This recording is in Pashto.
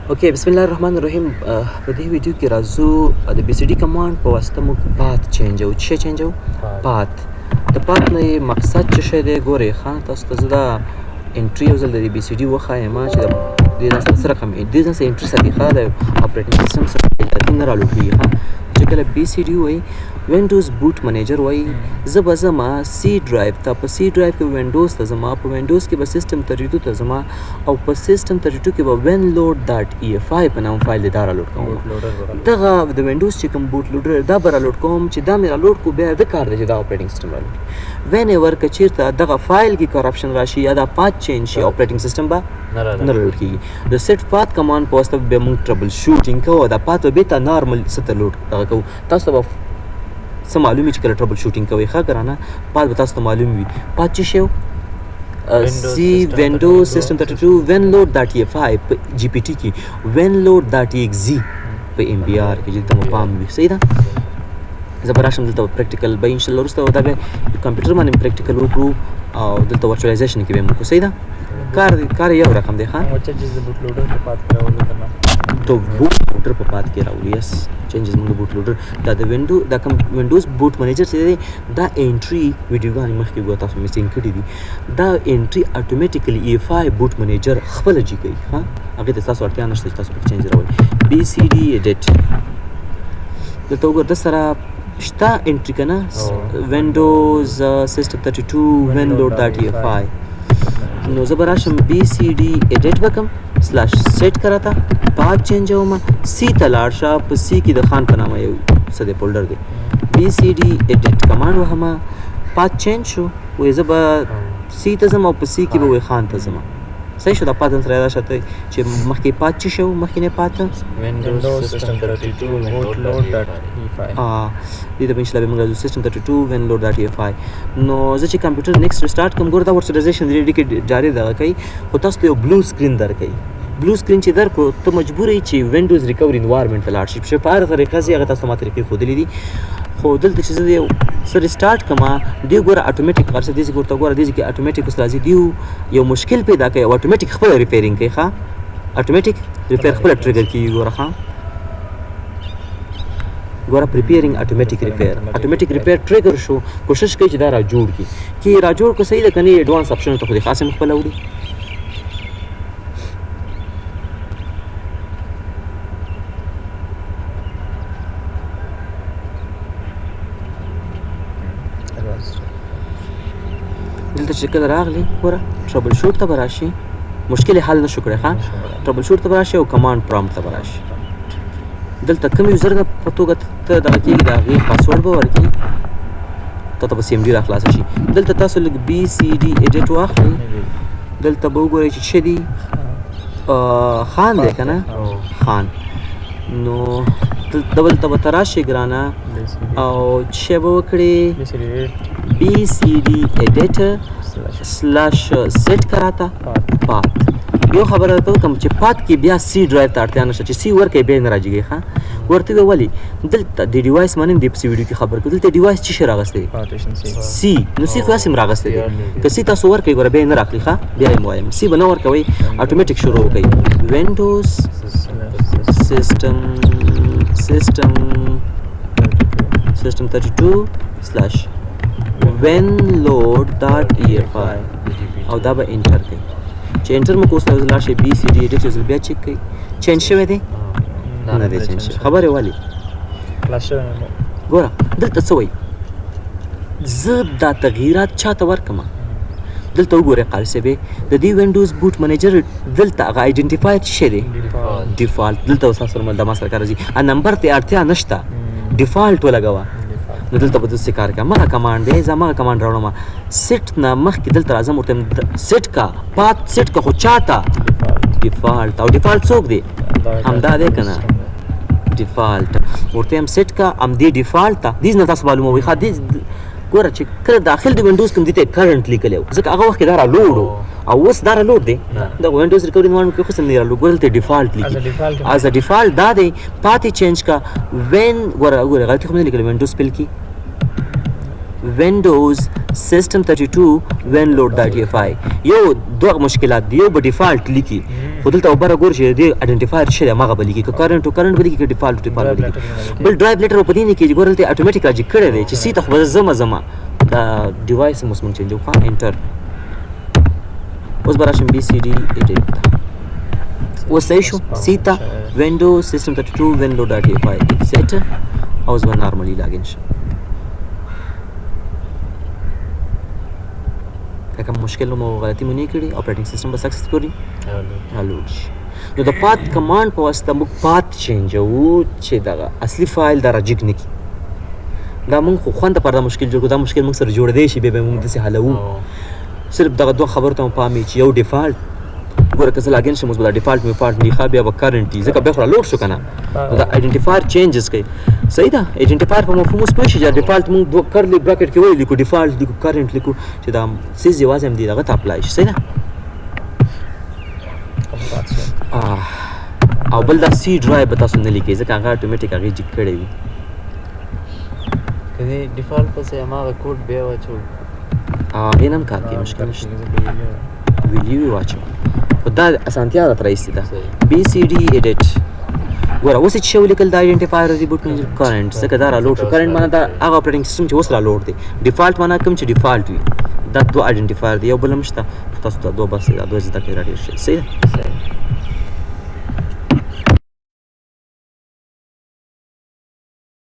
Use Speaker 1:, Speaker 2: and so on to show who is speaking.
Speaker 1: Okay، بسم الله الرحمن الرحیم. په دې ویډیو کې راځو د بي سي ډي command په واسطه موږ path چینجو. څه شی چینجو؟ Path. د path نه یې مقصد څه شی دی؟ ګورئ، ښه، تاسو ته زه دا entry یو ځل د بي سي ډي وښایم چې د دې ځان سره څه رقم دې ځان سره entry ساتي. ښه، د operating system سره نه رالوډ کېږي. ښه، چې کله بي سي ډي وایي، Windows Boot Manager وایي، زه به ځم C drive ته، په C drive کې وینډوز ته ځم، په وینډوز کې به سیستم 32 ته ځم، او په سیستم 32 کې به winload dot EFI په نام فایل دی، دا رالوډ کوم. دغه د وینډوز چې کوم boot loader دا به رالوډ کوم. چې دا مې رالوډ کو، بیا د کار دی چې دا operating system رالوډ. Whenever که چیرته دغه فایل کې corruption راشي یا دا path change شي، operating system به نه رالوډ کیږي. د set path command په واسطه به موږ troubleshooting کوو، دا path به بیرته normal څه ته load دغه کوو. تاسو ته به څه معلومي چې کله troubleshooting کوئ؟ ښه ګرانه، path به تاسو ته معلوم وي. Path څه شی؟ C Windows System 32 winload dot EFI په GPT کې، winload dot EXE په MBR کې، چې دلته مو پام وي. صحیح ده؟ زه به راشم دلته practical به ان شاء الله وروسته دا به کمپیوټر باندې practical وکړو او دلته virtualization کې به موږ. صحیح ده؟ کار یو رقم دی. ښه،
Speaker 2: changes د boot loader په path کې راولو کنه؟
Speaker 1: ته boot loader په path کې راولو. Yes، changes موږ boot loader دا د window دا کوم Windows Boot Manager چې دی، دا entry ویډیوګانې مخکې ګوره تاسو missing کړې دي. دا entry automatically EFI boot manager خپله جي کوي. ښه، هغې ته تاسو اړتیا نشته چې تاسو پکې change راولئ. بي سي ډي edit، دلته وګوره، د سره شته entry که نه؟ Windows System 32 winload dot EFI. نو زه به راشم بي سي ډي edit وکم، slash set کراته path چینجوم، C ته لاړ شه، په C کې د خان په نامه یو څه دی، folder دی. بي سي ډي edit command وهمه، path change شو. وایي زه به C ته ځم او په C کې به وایي خان ته ځم. صحیح شو؟ دا path سره یاد شته چې مخکې path څه شو؟ مخکې path
Speaker 2: Windows System 32 boot load dot EFI.
Speaker 1: دې ته به ان شاء الله موږ راځو، System 32 winload dot EFI. نو زه چې کمپیوټر next restart کوم، ګوره، دا virtualization ready کې جاري دغه کوي، خو تاسو ته یو blue screen درکوي. Blue screen چې درکړو، ته مجبور یې چې Windows Recovery Environment ته لاړ شې، چې په هره طریقه ځي، هغه تاسو ما طریقې ښودلې دي. خو دلته چې زه یو څه restart کوم، دی ګوره اتوماتیک ورسره دې ورته ګوره، دې کې اتوماتیک اوس راځي، دیو یو مشکل پیدا کوي او اتوماتیک خپل repairing کوي. ښه، automatic repair خپل trigger کیږي. ګوره، ښه، ګوره، preparing automatic repair، automatic repair trigger شو. کوشش کوي چې دا را جوړ کړي. کی را جوړ کو، صحیح ده کني؟ Advance option ته خو دې خاصه خپل وړي. دلته چې کله راغلی، ګوره، troubleshoot ته به راشي، مشکل حل نشو کړی. ښه، troubleshoot ته به راشي او command prompt ته به راشي. دلته کوم user د په توګه ته دغه کېږي، د هغې پاسورډ به ورکړي ته، ته به CMD را خلاصه شي. دلته تاسو لږ بي سي ډي edit واخلئ، دلته به وګورئ چې څه دي. خان دی که نه؟ خان. نو دلته به ته راشې ګرانه او څه به وکړې؟ بي سي ډي edit slash set کراته path. یو خبره درته وکړم چې path کې بیا C drive ته اړتیا نشته، چې C ورکړې بیا نه راجیږي. ښه، ورته ووایه ولې دلته د device باندې د پسې ویډیو کې خبر کړو. دلته device څه شی راغستی دی؟ C. نو C خو هسې هم راغستی دی. که C تاسو ورکړئ، ګوره، بیا یې نه راخلي. ښه، بیا یې وایم، C به نه ورکوئ، اتوماتیک شروع وکړئ Windows System 32 slash winload dot EFI او دا به enter کوي. چې enter مو کوس، لاړ شئ بي سي ډي edit، یو ځل بیا چک کړئ، change شوی دی؟ نه دی change شوی. خبرې ولې ګوره دلته څه وایي؟ زه دا تغییرات چاته ورکم؟ دلته وګورئ قاري صاحب، د دې Windows Boot Manager دلته هغه identifier څه شی دی؟ Default. دلته اوس تاسو سره د ما سره کار راځي، ا نمبر ته اړتیا نشته، default ولګوه. نو دلته به داسې کار کوه، مغه command دی، زه مغه command راوړم. سیټ نه مخکې دلته راځم، ورته set کا path، set کا، خو چاته؟ Default. او default څوک دی؟ همدا دی که نه؟ Default ورته هم سیټ کا، هم دې default ته. دې نه تاسو معلوموي. ښه، دې ګوره چې کله داخل د وینډوز کوم، دې ته current لیکلی و، ځکه هغه وخت کې دا را لوډ و او اوس دا را لوډ دی. د Windows Recovery Environment کې خو څه نه را لوډ. ګوره، دلته default لیکي، as a default دا دی، path change کا when. ګوره ګوره، غلطي خو مې نه لیکلې؟ وینډوز spell کی Windows System 32 winload dot EFI. یو دوه مشکلات دی، یو به default لیکي. خو دلته وبره ګور چې دې identifier څه دی هغه به لیکي، که current to current به لیکي، که default to default به لیکي. بل drive letter په دې نه کې ګور دلته اتوماتیک راځي کړی دی چې C ته خو به زما زما دا device مو موږ change وکړو. enter. اوس به راشم BCD edit ته. اوس صحیح شو، C ته window system 32 winload dot EFI exit، او اوس به normally login شم. که کوم مشکل مو غلطي مو نه کړي، operating system به successfully load شي. نو د path command په واسطه موږ path چینجوو چې دغه اصلي فایل دا راجګ نه کړي. دا موږ خو خوند پر دا مشکل جوړ کړو، دا مشکل موږ سره جوړېدی شي، بیا به موږ داسې حلوو. صرف دغه دوه خبرو ته مو پام وي چې یو default، ګوره که زه login شم اوس به دا default مې فالټ نه ښه، بیا به current وي، ځکه بیا خو را load شو که نه. نو دا identifier changes کوي. صحیح ده، identifier په مفهوم اوس پوه شي چې default موږ دوه curly bracket کې ولې لیکو، default لیکو، current لیکو، چې دا څیز یوازې همدې دغه ته apply شي. صحیح ده. او بل دا C drive به تاسو نه لیکئ، ځکه هغه اتوماتیک هغې جګ کړی وي.
Speaker 2: که دې default پسې هماغه کوډ بیا واچو،
Speaker 1: هغې نه هم کار کوي، مشکل نشته، value یې واچو. خو دا اسانتیا راته راایستې ده. BCD edit، ګوره اوس یې چې ولیکل دا identifier reboot manager current، ځکه دا را load شو. current معنا دا هغه operating system چې اوس را load دی، default معنا کوم چې default وي. دا دوه identifier دی، یو بل هم شته، خو تاسو دا دوه بس، دا دوه زده کړئ را ډېر شي. صحیح ده.